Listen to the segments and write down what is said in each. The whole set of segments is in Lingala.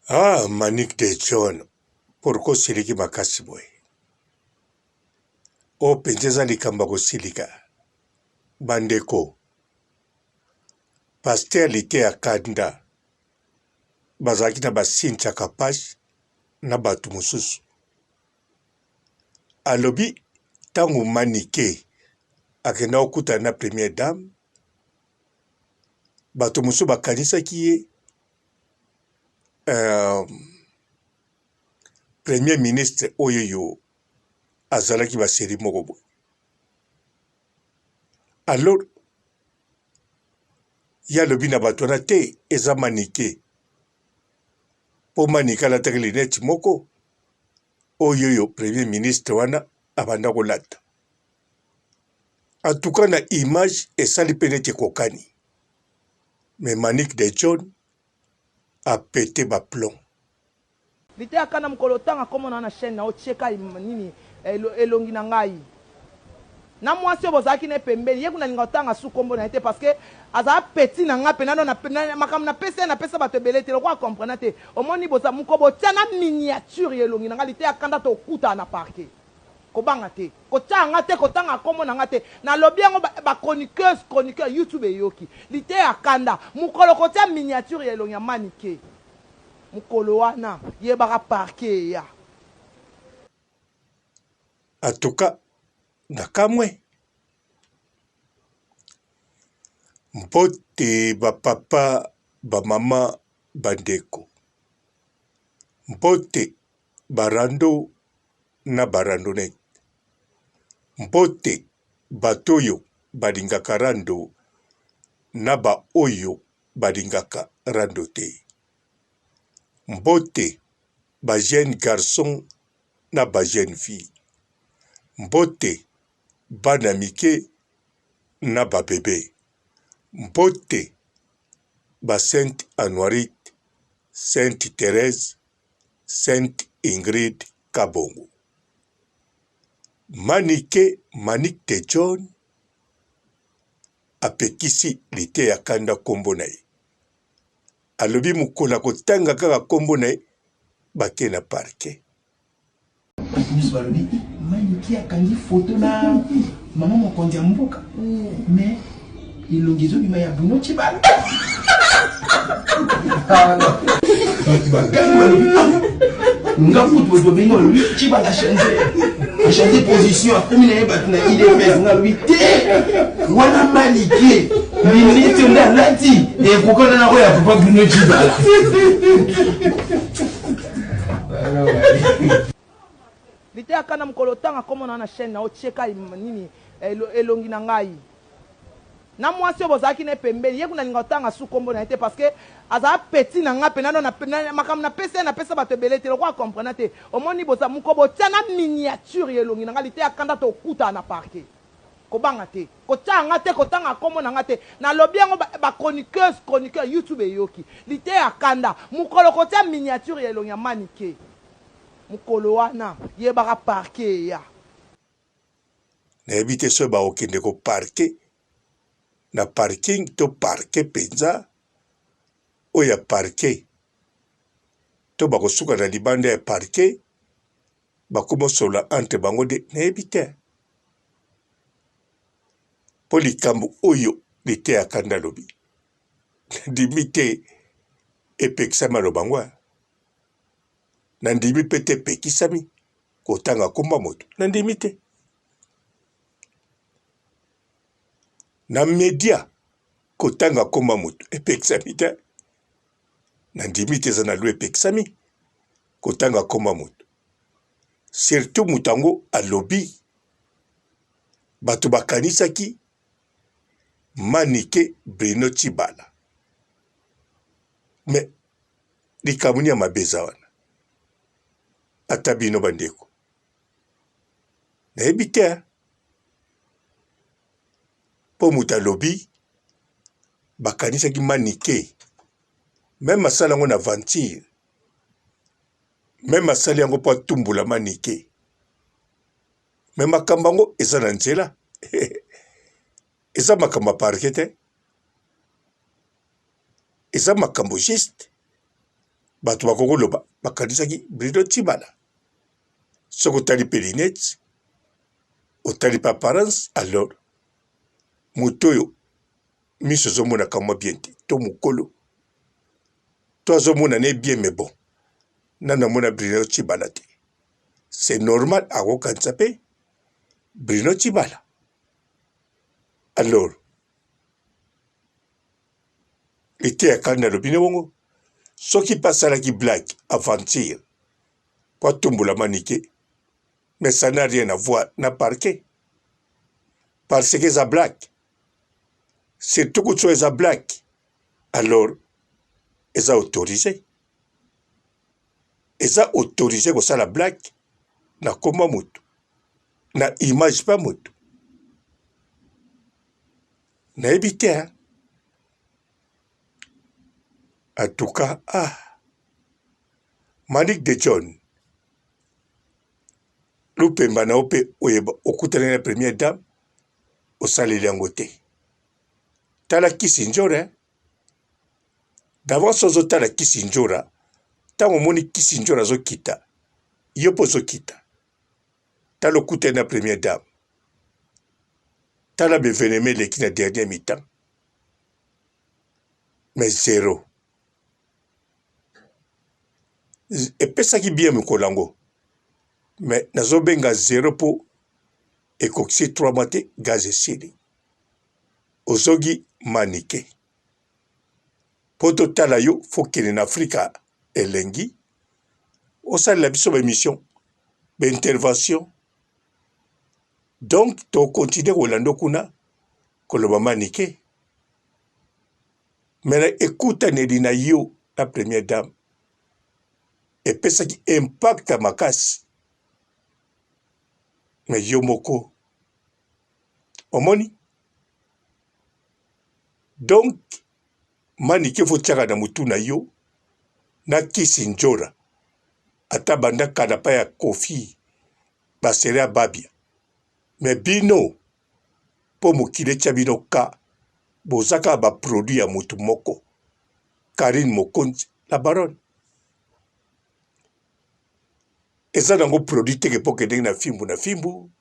Ah Manick de John pourquoi osiliki makasi boye? Oyo mpenza eza likambo ya kosilika bandeko. Pasteur Liteya Kanda bazalaki na ba Cynthia Kapash na bato mosusu. Alobi ntango Manike akenda kokutana na première dame, bato mosusu bakanisaki ye euh, premier ministre oyo yo azalaki ba serie moko boye. Alors ye alobi na bato wana te eza manike mpo manike alataki lineti moko oyo oyo premier ministre wana abanda kolata. En tout cas na image esali mpe neti ekokani mais Manick de John a pete ba plomb. Liteya kanda mokolo otanga kombo na nga na chaine na yo tie ka nini elongi na ngai na mwasi oyo bozalaki na ye pembeni ye kuna alinga kotanga su kombo na ye te parce que azala petit na nga pena donc makambo na pesa ye na pesa bato ebele te lokola comprena te omoni boza mokolo botia na miniature ya elongi na nga liteya kanda tokutana na parquet kobanga te kotia nga te kotanga kombo na nga te nalobi yango ba chroniqueuse chroniqueur youtube eyoki liteya kanda mokolo kotia miniature ya elongi ya manike Mukolo wana yebaka parquet eya. En tout cas nakamwe. Mbote ba papa, ba mama, ba ndeko. Mbote ba rando na ba randonnette. Mbote bato oyo balingaka rando na ba oyo balingaka rando te. Mbote ba jeune garçon na ba jeune fille. Mbote bana mike na ba bebe. Mbote ba sainte Anuarite, sainte Therèse, sainte Ingrid Kabongo. Manike Manick de John apekisi liteya kanda kombo na ye. Alobi mokolo akotanga kaka kombo na ye bake na parquet. Bato nyonso balobi Manike akangi foto na mama mokonzi ya mboka mais elongi ezobima ya Bruno Tshibala. Bato bagangi balobi ah, nga kutu bato babengi balobi Tshibala change achange position akomi na ye bato na idps nga alobi te wana Manike linete nde alati ekokana na oyo ya papa Bruno Tshibala. Liteya kanda mokolo otanga kombo na nga na chaine na yo tie ka nini elongi na ngai na mwasi oyo bozalaki na ye pembeni ye kuna alinga kotanga su kombo na ye te parce que azala petit na nga pena donc makambo na pesa ye na pesa bato ebele te lokola comprena te omoni boza mokolo botia na miniature ya elongi na nga liteya kanda tokutana na parquet kobanga te kotia nga te kotanga kombo na nga te nalobi yango ba chroniqueuse chroniqueur youtube eyoki liteya kanda mokolo kotia miniature ya elongi ya manike mokolo wana yebaka parquet eya. Nayebi te soki bakokende ko parquer na parking to parquet penza oyo ya parquet to bakosuka na libanda ya parquet bakomosolola entre bango nde nayebi te mpo likambo oyo liteya kanda alobi nandimi te epekisami aloba yango nandimi mpe te epekisami kotanga kombo ya moto nandimi te na media kotanga kombo ya moto epekisami te nandimi te eza na loi epekisami kotanga kombo ya moto surtout moto yango alobi bato bakanisaki manike Bruno Tshibala mais likambo nini ya mabe eza wana ata bino bandeko nayebi te mpo moto alobi bakanisaki manike meme asala yango na aventure meme asali yango mpo atumbola manike me makambo yango eza na nzela eza makambo ya parke te eza makambo juste. Bato bakoki koloba bakanisaki Bruno Tshibala. Soki otali mpe lunette, otali mpe apparence, alors moto oyo miso ezomonaka mwa bien te to mokolo to azomona ne bien mais bon nanu amona Bruno Tshibala te. C'est normal akokanisa mpe Bruno Tshibala. Alors liteya kanda alobi ne bongo soki mpe asalaki blague aventure mpo atombola manike mais ça n'a rien à voir na parquet parce que eza blague surtout kutu eza blague alors eza autorisé eza autorisé kosala blague na komba moto na image mpe moto nayebi te hein? En tout cas ah Manick de John lupemba na yo mpe oyeba okutani na première dame osaleli yango te tala kisi njora hein? D'avance ozotala kisi njora ntango omoni kisi njora azokita yo mpe ozokita tala okutani na première dame tala bevenema eleki na dernier mi-temps mais zero epesaki bien mokolo yango mais nazobenga zero mpo ekokisi 3 mois te gaz esili ozongi manike mpo totala yo fokende na afrika elengi osalela biso baemission baintervention donc tokontinue kolanda kuna koloba manike me na ekutaneli na yo na première dame epesaki impact ya makasi me yo moko omoni donc manike fo tiaka na mutu na yo na kisi njora ata banda kala pa ya kofi basere ya babia me bino mpo mokili etya bino ka boza kaka ba produit ya mutu moko Carine Mokonzi la baronne eza nango produit teke mpo okendeki na fimbu na fimbu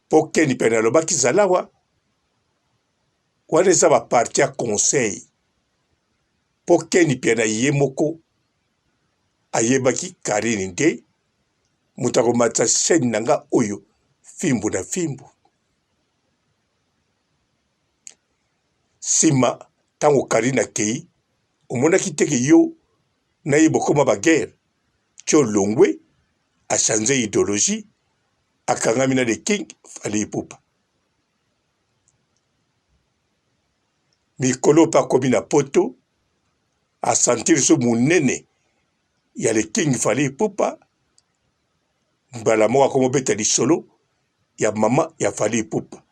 mpo keni pene alobaki zalawa wana eza ba parti ya conseil mpo keni pene ye moko ayebaki Carine nde moto akomatisa chaine na nga oyo fimbu na fimbu nsima ntango Carine akei omonaki te ke yo na ye bokoma ba guerre ti olongwe achange ideologie akangami na the king Fally Ipupa mikolo mpe akomi na poto asentir so monene ya le king Fally Ipupa mbala moko akomobeta lisolo ya mama ya Fally Ipupa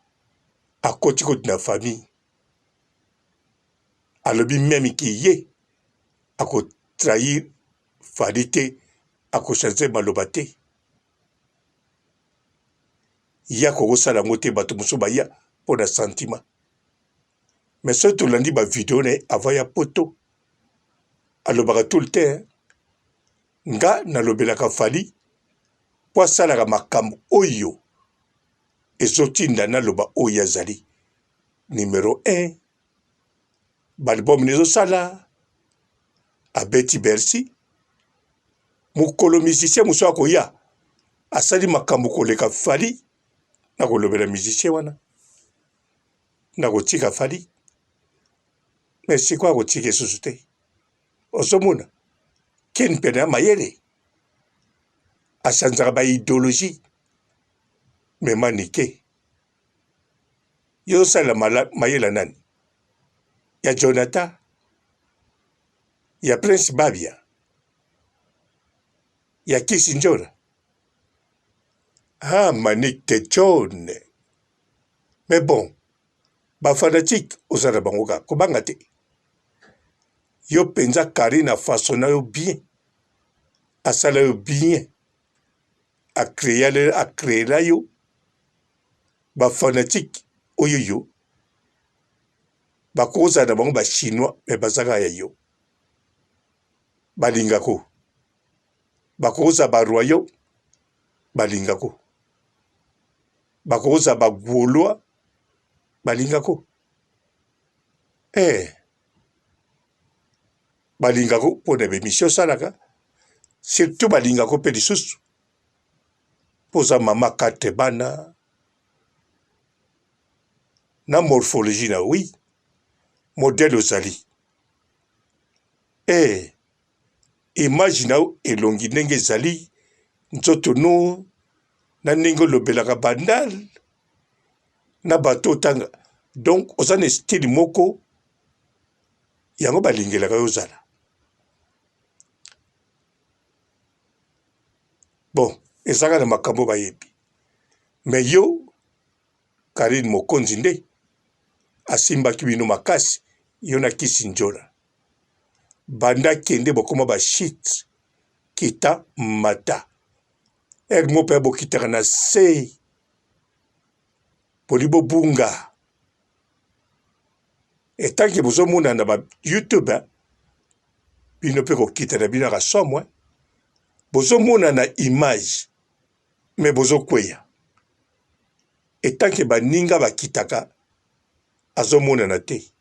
akoti koti na famille alobi meme ki ye akotrahir Fally te akochange maloba te ye akokosala yango te bato mosusu baya mpo na sentiment mais soki tolandi ba video na ye avant ya poto alobaka tout le temps nga nalobelaka Fally mpo asalaka makambo oyo ezotinda naloba oyo azali numero 1 balbum nezosala abeti Bercy mokolo musicien mosusu akoya asali makambo koleka Fally nakolobela musicien wana nakotika Fally mais sikoyo akotika esusu te ozomona ken mpene ya mayele asanzaka ba ideologie me manike yo osalela mayele nani ya Jonathan ya Prince Babia ya Kisi Njora ah Manick de John mais bon ba fanatique oza na bango kaka kobanga te yo mpenza Carine afasona yo bien asala yo bien acreela yo ba fanatique oyo yo bakozala na bango ba chinois mais baza kaka ya yo. Balingako. Bakoza ba royaux balingako. Bakoza ba gaulois balingako. Eh. Balingako mpo na b'emission osalaka surtout balingako mpe lisusu mpo oza mama 4 bana na morphologie na oui modèle ozali eh image na yo elongi ndenge ezali nzoto no na ndenge olobelaka bandal na bato otanga donc oza na style moko yango balingelaka yo ozala bon ezaka na makambo bayebi me yo Carine Mokonzi nde asimbaki bino makasi yo na kisi ndjora banda kende bokoma ba shit kita mata heure moko pe bokitaka na se poli bobunga etanke bozomona na ba youtube bino pe kokita na bino yaka somo bozomona na image mais bozokweya etanke baninga bakitaka azomonana te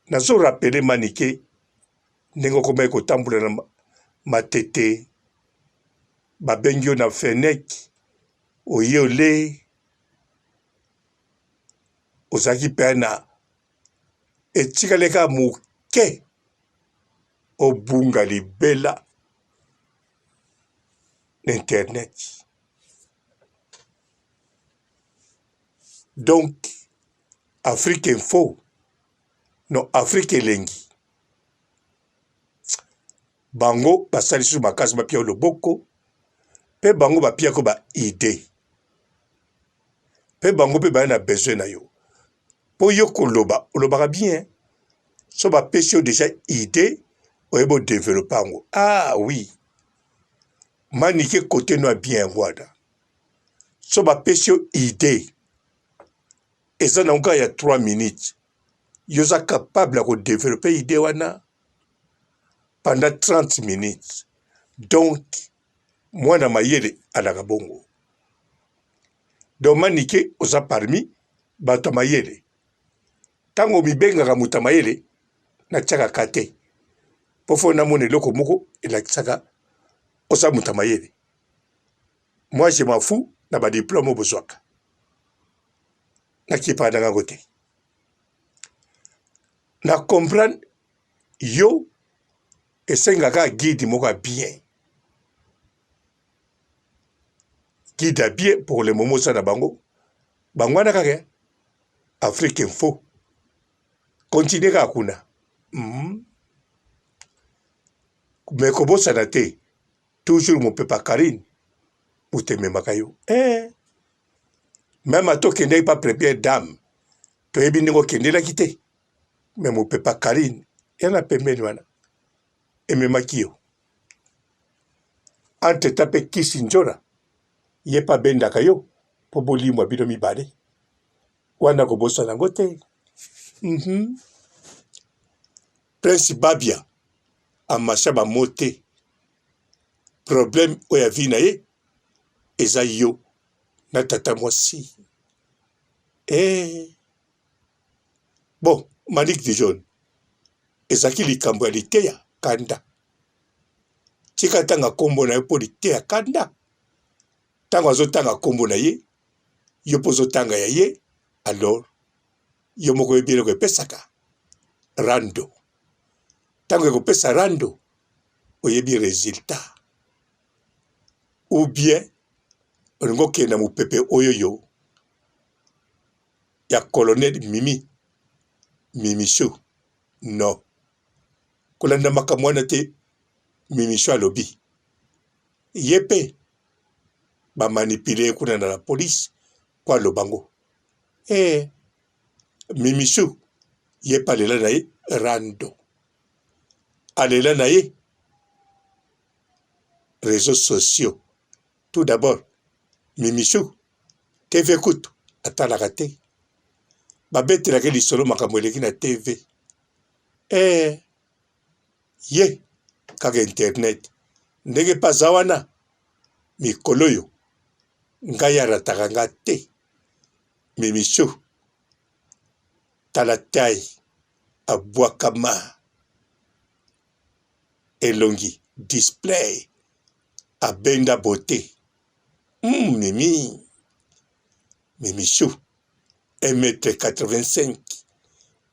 nazo rappeler manike ndenge okomaki kotambola na matete babengi yo na fenek oye ole ozalaki mpe na etikali kaka moke obunga libela na internet donc Afrique info non Afrique elengi bango basali lisusu makasi bapia yo loboko mpe bango bapiako ba idee mpe bango mpe baya na besoin na yo mpo yo koloba olobaka bien so bapesi yo deja idee oyebi odevelope yango ah oui manike kote no ya bien yango wana so bapesi yo idee eza nango kaka ya 3 minutes yo oza capable ya kodevelope idee wana pendant 30 minutes donc mwana mayele alaka bongo donc manike oza parmi bato ya mayele ntango omibengaka moto ya mayele natiaka ka te mpo fo namona eloko moko elakisaka oza moto ya mayele moi je m'en fous na ba diplome oyo bozwaka nakipaka na ngango te na comprendre yo esengaka guide moko ya bien guide ya bien pour le moment oza na bango bango wana kaka afrique info continue kaka kuna mm. me kobosana te toujours mopepa Carine moto ememaka yo eh. Meme ata okendaki pa première dame toyebi ndenge okendelaki te me mopepa Carine ya na pembeni wana ememaki yo entre temps mpe kisi njora ye mpe abendaka yo mpo bolimwa bino mibale wana kobosana yango te mm -hmm. Prince Babia amasha ba mots te problème oyo ya vie na ye eza yo na tata mwasi eh. Bon Manick de John ezalaki likambo ya liteya kanda tika tanga kombo na yo mpo liteya kanda ntango azotanga kombo na ye yo mpo ozotanga ya ye alors yo moko oyebi eloko epesaka rando ntango ekopesa rando oyebi resultat ou bien olingi okende na mopepe oyo yo ya colonel mimi mimiso non kolanda makambo wana te mimiso alobi ye mpe bamanipule ye kuna na la police mpo aloba ngo eh mimisu ye mpe alela na ye rando alela na ye réseaux sociaux tout d'abord mimisu tv kutu atalaka te babetelaka lisolo makambo eleki na tv eh ye. Kaka internet ndenge pe aza wana mikolo oyo ngai arataka nga te Mimichou tala taille abwakama elongi display abenda beaute hum Mimi Mimichou 1 metre 85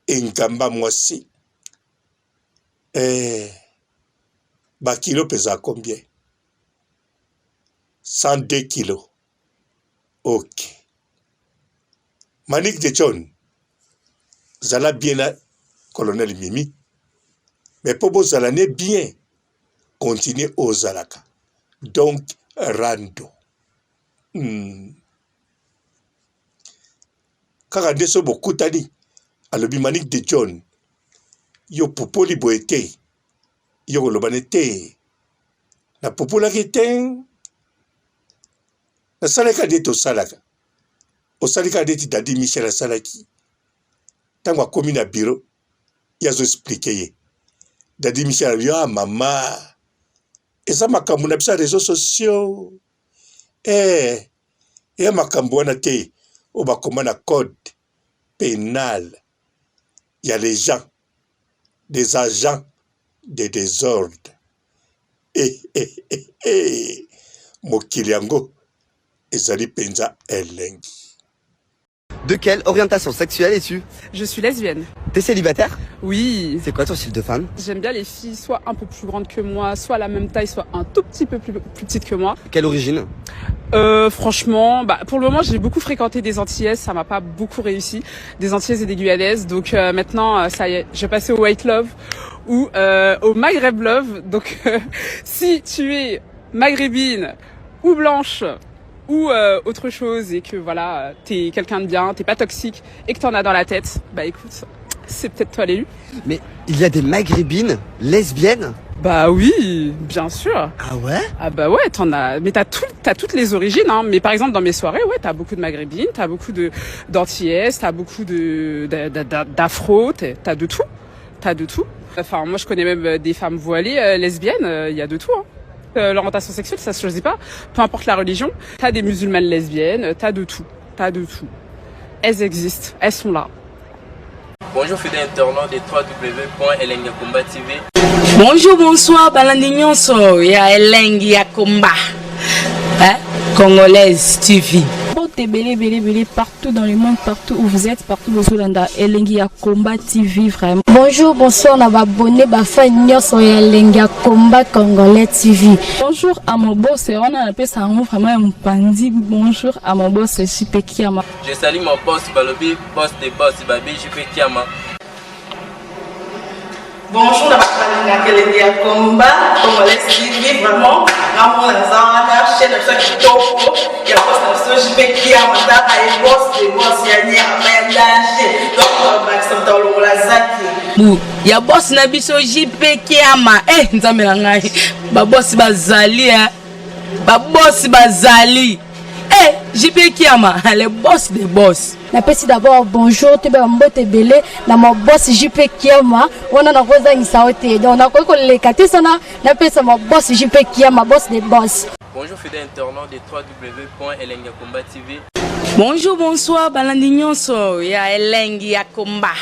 engamba mwasi eh ba kilo peza combien 102 kilo ok Manick de John zala bien na colonel Mimi mais po bozala ne bien continue ozalaka donc rando hmm. Kaka nde soki bokutani alobi Manick de John yo pupoli boye te yo koloba ne te na pupolaki te nasalaki kaka nde tosalaka osali kaka neti Daddy Michel asalaki ntango akomi na bureau ye azo explique ye Daddy Michel alobi ah mama eza makambo na biso ya réseaux sociaux eh Eya makambo wana te oyo bakoma na code penal ya les gens des agents de desordre eh, eh, eh, eh. Mokili yango ezali mpenza elengi. De quelle orientation sexuelle es-tu? Je suis lesbienne. T'es célibataire? Oui. C'est quoi ton style de femme? J'aime bien les filles soit un peu plus grandes que moi, soit la même taille, soit un tout petit peu plus, plus petite que moi. Quelle origine? Franchement, bah, pour le moment, j'ai beaucoup fréquenté des Antillaises, ça m'a pas beaucoup réussi. Des Antillaises et des Guyanaises. Donc maintenant, ça y est, je vais passer au White Love ou au Maghreb Love. Donc si tu es maghrébine ou blanche ou autre chose et que voilà, t'es quelqu'un de bien, t'es pas toxique et que t'en as dans la tête, bah écoute, c'est peut-être toi l'élu. Mais il y a des maghrébines lesbiennes? Bah oui, bien sûr. Ah ouais? Ah bah ouais, t'en as, mais t'as toutes les origines, hein. Mais par exemple, dans mes soirées, ouais, t'as beaucoup de maghrébines, t'as beaucoup de, d'antillaises, t'as beaucoup de, d'afro, t'as de tout. T'as de tout. Enfin, moi, je connais même des femmes voilées, lesbiennes, il y a de tout, hein. L'orientation sexuelle, ça se choisit pas. Peu importe la religion, t'as des musulmanes lesbiennes, t'as de tout. T'as de tout. Elles existent, elles sont là. Bonjour fidèles internautes de www.elengiyakomba TV. Bonjour, bonsoir, balandi nyonso ya Elengi ya Komba. Hein? Congolaise TV. Mbote ebele ebele ebele partout dans le monde, partout où vous êtes, partout bozolanda Elengi ya Combat TV vraiment. Bonjour, bonsoir na ba abonné ba fan nyonso ya Elengi ya Combat Congolais TV. Bonjour à mon boss, wana napesa yango vraiment ya mopanzi. Bonjour à mon boss JP Kiama. Je salue mon boss balobi boss de boss babi JP Kiama. Bonjour na bato balingaka elengi ya combat congolais TV vraiment ngamona naza wana chaîne na biso ya kitoko ya boss na biso JP Kiama tala ye boss de boss ya nyama ya danger donc bakisa moto alongola zaki Bu ya boss na biso JP Kiama eh nzambe na ngai ba boss bazali eh ba boss bazali eh JP Kiama le boss de boss. Napesi d'abord bonjour toyeba mbote ebele na ma boss JP Kiama wana nakozangisa yo te donc nakoki koleka te sana napesa ma boss JP Kiama boss de boss. Bonjour fidèles internautes de www.elengiyakomba TV. Bonjour, bonsoir, balandi nyonso ya Elengi ya Komba.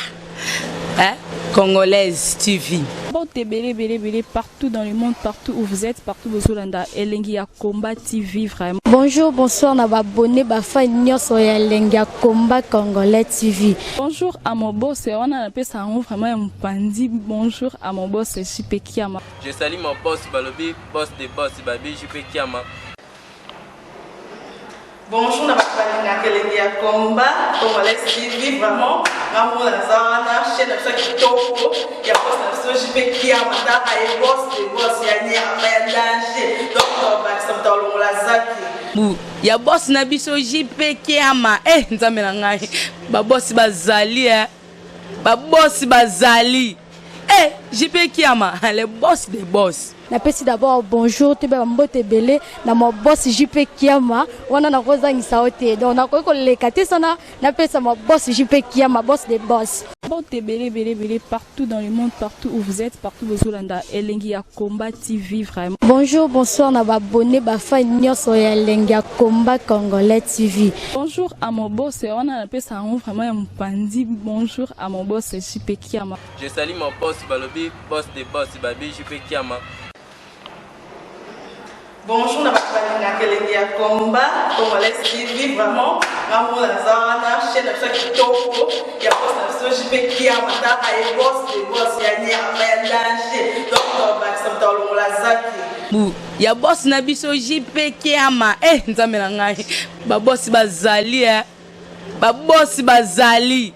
Hein? Congolaise TV. Mbote ebele ebele ebele partout dans le monde, partout où vous êtes, partout bozolanda Elengi ya Combat TV vraiment. Bonjour, bonsoir na ba abonné ba fan nyonso ya Elengi ya Combat Congolais TV. Bonjour à mon boss, wana napesa yango vraiment ya mopanzi. Bonjour à mon boss JP Kiama. Je salue mon boss balobi boss de boss babi JP Kiama. Bonjour na bato balingaka elengi ya combat congolais TV vraiment ngamona naza wana chaîne na biso ya kitoko ya boss na biso JP Kiama tala ye boss de boss ya nyama ya danger donc bakisa moto alongola zaki Bu ya boss na biso JP Kiama eh nzambe na ngai ba boss bazali eh ba boss bazali eh JP Kiama le boss de boss. Napesi d'abord bonjour toyeba mbote ebele na ma boss JP Kiama wana nakozangisa yo te donc nakoki koleka te sana napesa ma boss JP Kiama boss de boss. Mbote ebele ebele ebele partout dans le monde, partout où vous êtes, partout bozolanda Elengi ya Combat TV vraiment. Bonjour, bonsoir na ba abonné ba fan nyonso ya Elengi ya Combat Congolais TV. Bonjour à mon boss, wana napesa yango vraiment ya mopanzi. Bonjour à mon boss JP Kiama. Je salue mon boss balobi boss de boss babi JP Kiama. Bonjour na bato balingaka elengi ya combat congolais TV vraiment nga mona naza wana chaîne na biso ya kitoko ya boss na biso JP Kiama taka ye boss de boss ya nyama ya danger donc tobakisa moto alongola zaki bu ya boss na biso JP Kiama eh nzambe na ngai ba boss bazali eh ba boss bazali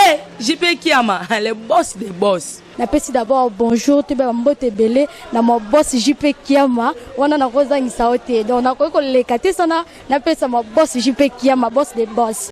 eh JP Kiama le boss des boss. Napesi d'abord bonjour toyeba ba mbote ebele na ma boss JP Kiama wana nakozangisa yo te donc nakoki koleka te sana napesa ma boss JP Kiama boss de boss.